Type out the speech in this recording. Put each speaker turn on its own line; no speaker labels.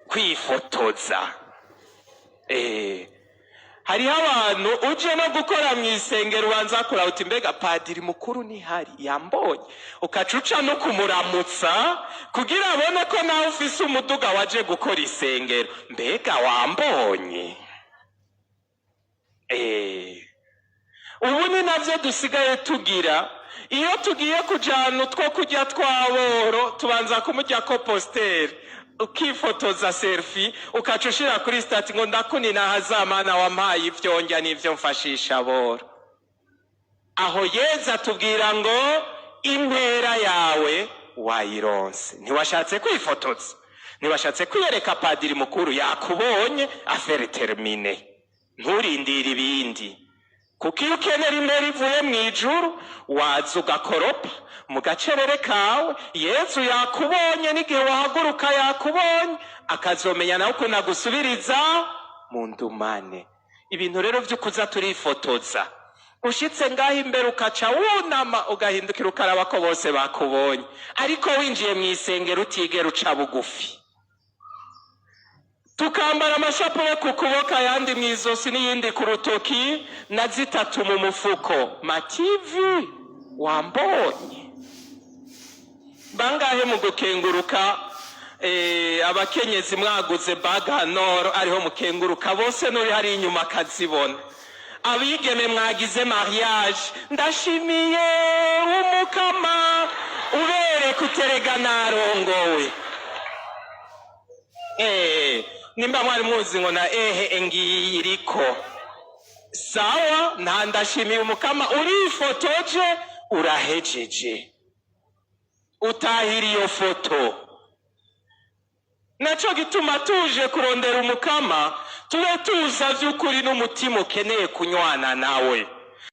Kwifotoza. Hariho abantu uje no gukora mu isengero, ubanza kuraba uti: "Mbega padiri mukuru ntihari, yambonye?" Ukaca uca no kumuramutsa kugira abone ko nawe ufise umuduga waje gukora isengero. Mbega wambonye? Ubu ni navyo dusigaye tugira. Iyo tugiye kujana utwo kurya twaboro, tubanza kumujyako poster, ukifotoza selfie, ukaca ushira kuri statut ngo: "Ndakunina hazamana wampaye ivyo ndya n'ivyo mfashisha boro." Aho Yezu atubwira ngo: "Impera yawe wayironse." Ntiwashatse kwifotoza, ntiwashatse kwiyereka padiri mukuru, yakubonye, affaire terminée. Nturindire ibindi, kuko iyo ukenera impera ivuye mu ijuru, waza ugakoropa mu gacerere kawe. Yezu yakubonye, n'igihe wahaguruka yakubonye, akazomenya nawe ukuntu agusubiriza mu ndumane. Ibintu rero vyo kuza turifotoza, ushitse ngaho imbere ukaca wunama, ugahindukira, ukaraba ko bose bakubonye, ariko winjiye mu isengero utigera uca bugufi. Tukambara amashapure ku kuboko, ayandi mu izosi, n'iyindi ku rutoki, na zitatu mu mufuko. Mativi wambonye? Bangahe mu gukenguruka? Abakenyezi mwaguze bague en or, ariho mukenguruka bose, n'uri hari inyuma akazibona. Abigeme mwagize mariage, ndashimiye umukama, ubereka uterega narongowe. Nimba mwari muzi ngo na ehe ngiyi iriko sawa, nta ndashimiye umukama, urifotoje, urahejeje, utahira iyo foto. Naco gituma tuje kurondera umukama, tube tuza vy'ukuri n'umutima ukeneye kunywana nawe.